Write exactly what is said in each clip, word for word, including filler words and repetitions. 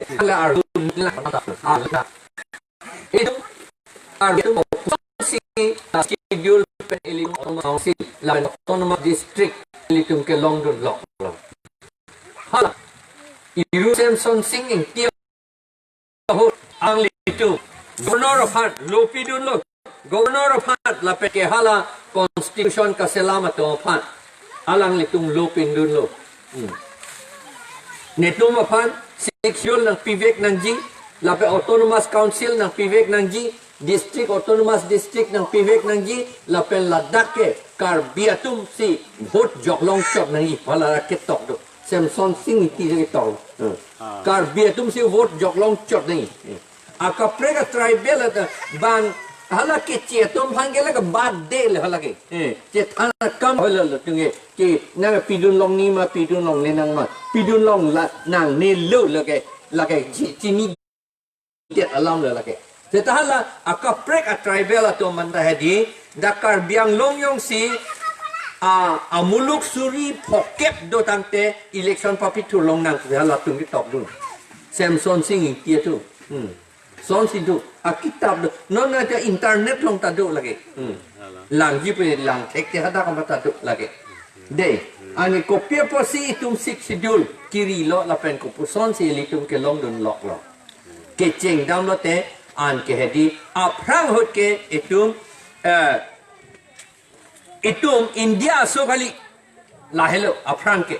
Hala arju nila, arju na. Itum, arju itum si schedule pen ilitum autonomous council, lapen autonomous district ilitum kelongdun lok. Hala, iru Semson Sing Ingti ahut alanglitum governor aphan lo pidunlo, governor aphan lapen ke hala constitution kaselam atum aphan alanglitum lo pidunlo. Hmm. Netum aphan Sixth Schedule nangpivek nangji, lapen autonomous council nangpivek nangji, district, autonomous district nangpivek nangji, lapen ladak ke Karbi atum si vote joklong chot nangji, hala ketok do. Semson Sing Ingti ketok. Hmm. Ah. Karbi atum si vote joklong chot nangji. Hmm. Akaprek a tribal ata bang hala keche atum aphan ke la ke bad de le hala ke. Eh, chethan akam holo lo tung ke. Ke nangpidun longle ma, pidun longle nang ma. Pidun long la nangne lo lake, lake chi-, chinidet alam lo lake. Seta hala akaprek a tribal atum anta hedi, dak Karbi Anglong jongsi a, amuluk suri phokep do tangte election papithur longnang, hala tum ketokdun. Semson Sing Ingti atum. Hmm. Sonsi do, akitap do. Non na ta internet along ta do lake. Hmm. Langji pu lang thekthe hadak amat ta do lake. Dei, ani kopi apotsi itum Sixth Schedule kirilo lapen kopusonsi ilitum kelongdun loklo. Kecheng damlote an ke hedi aphrang ahut ke itum, eh, itum India aso kali, lahelo aphrang ke.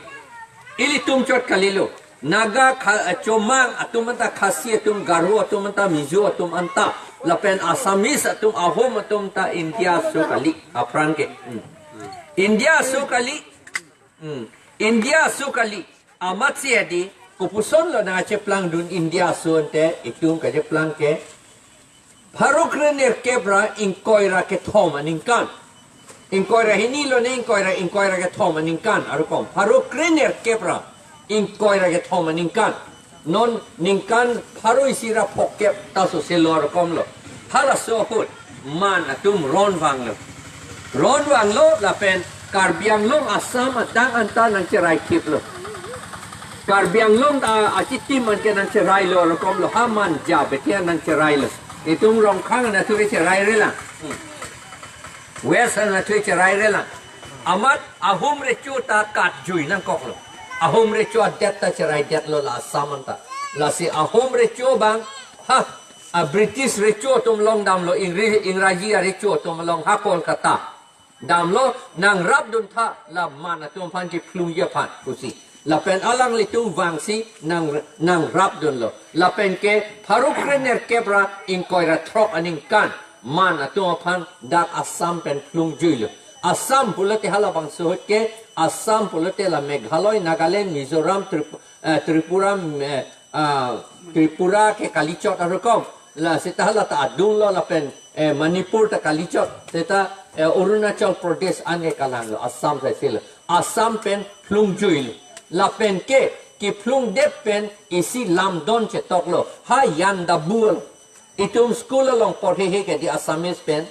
Ilitum chot kalilo. Naga, Kha-, eh, Chomang atum anta, Khasi atum, Garo atum anta, Mizo atum anta, lapen Assamese atum, Ahom atum ta India aso kali aphrang ke. Hmm. India aso kali. Hmm. India aso kali. Amatsi hedi, kopusonlo nangcheplangdun India aso ante, itum kacheplang ke pharo krenerkep ra ingkoi ra kethom aningkan. Ingkoi ra hini lone ingkoi ra, ingkoi ra kethom aningkan arokom. Pharo krenerkep ra ingkoi ra kethom aningkan. Non ningkan pharo isi ra phokep ta soselo arokomlo. Halaso ahut man atum ron vanglo. Ron vanglo lapen Karbi Anglong Assam adang anta nangcherai thiplo. Karbi Anglong ta achitim anke nangcherailo arokomlo, ha man ja betia nangcherailo. Itum Rongkhang anatthu ke cherai relang. Hmm. West anatthu cherai relang. Amat Ahom recho ta katjui nangkoklo. Ahom recho adet ta cheraidetlo la Assam anta. Lasi Ahom recho bang, ha, a British recho atum along damlo, Ingri-, Ingraji arecho atum along ha Kolkata. Damlo nangrapdun tha la man atum aphan kephlungji aphan pusi. Lapen alanglitum vangsi nang, nangrapdunlo. Lapen ke pharo krenerkep ra ingkoi ra throk aningkan man atum aphan dak Assam pen phlungjuilo. Assam pulote halabangso ahut ke, Assam pulote la Meghalaya, Nagaland, Mizoram, Trip-, eh, Tripura, eh, ah, Tripura ke kalichot arokom. La seta hala ta adunglo lapen, eh, Manipur ta kalichot. Seta, eh, Arunachal Pradesh anke kalanglo, Assam saisilo. Assam pen phlungjuilo. Lapen ke, kephlungdet pen isi lamdon chetoklo. Ha Yandabu. Itum school along porhehe ke di Assamese pen.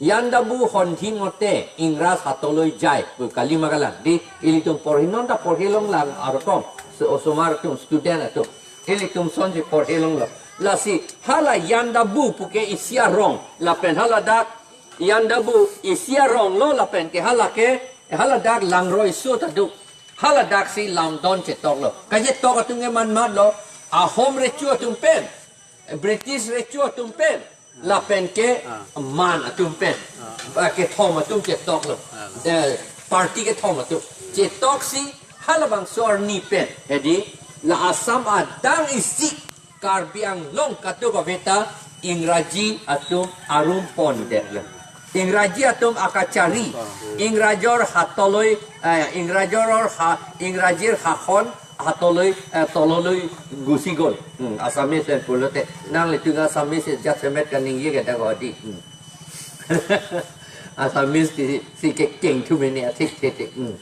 Yandabu honthi ngote Ingras hatoloi jai pu kali ma kalang. Di ilitum porhi non ta porhi longlang arokom. So, osomar atum student atum. Ilitum sonsi porhi longlo. Lasi hala Yandabu puke isi arong. Lapen haladak Yandabu isi aronglo lapen ke hala ke haladak langroi so ta do. Haladaksi lamdon chetoklo. Kachetok atum ke manmatlo. Ahom recho atum pen, British recho atum pen, lapen ke Ah. man atum pen. Ah. Ba kethom atum chetoklo. Ah. Eh, party kethom atum. Chetoksi halabangso arni pen. Hedi, la Assam adang isi Karbi Anglong kadokave ta Ingraji atum arum pondetlo. Ingraji atum akachari. Ingrajor hatoloi, eh, Ingrajor ha, Ingrajir hahon hatoloi, eh, tololoi gusi gol. Hmm, Assamese pen pulote. Nanglitum Assamese jasemet kaningje ke dak hedi. Hmm. Assamese si, si kekeng thu mene athik thete. Hmm.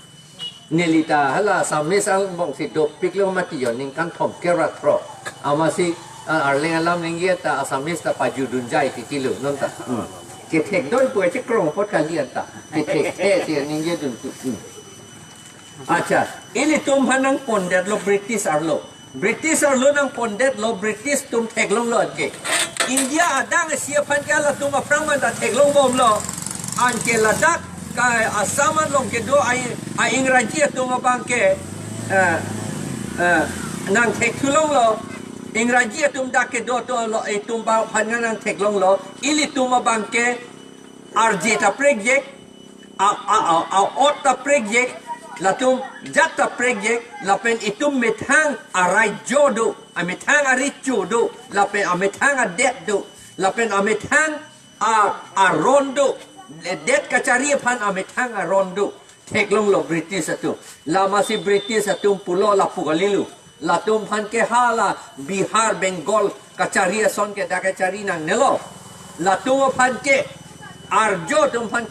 Neli ta hala Assamese angbongsi dopiklo mati jo ningkan thomkep ra throk. Amatsi, ah, Arleng alam ningje ta Assamese ta pajudunjai titilo non ta. Hmm. Kethek doi pu chekrong apot kali anta. Kethek the si ningjedun tu. Hmm. Acha, ilitum aphan nangpondetlo British arlo. British arlo nangpondetlo, British atum theklonglo anke. India adang isi aphan ke latum aphrang man ta theklongbomlo. Anke ladak ke Assam along kedo a, a Ingraji atum abang ke, eh, eh, nangthekthulonglo. Ingraji atum dak kedo atumlo, itum aphan nangtheklonglo. Ilitum abang ke arje ta prekjek, a, a, a, a-ot ta prekjek, latum jat ta prekjek, lapen itum methang araijo do, amethang arecho do, lapen amethang adet do, lapen amethang a, aron do, det kachari aphan amethang aron do, theklonglo British atum. Lamasi British atum pulo lapu kalilo. Latum aphan ke hala Bihar, Bengal kachari ason ke dak kachari nangnelo. Latum aphan ke arjo atum aphan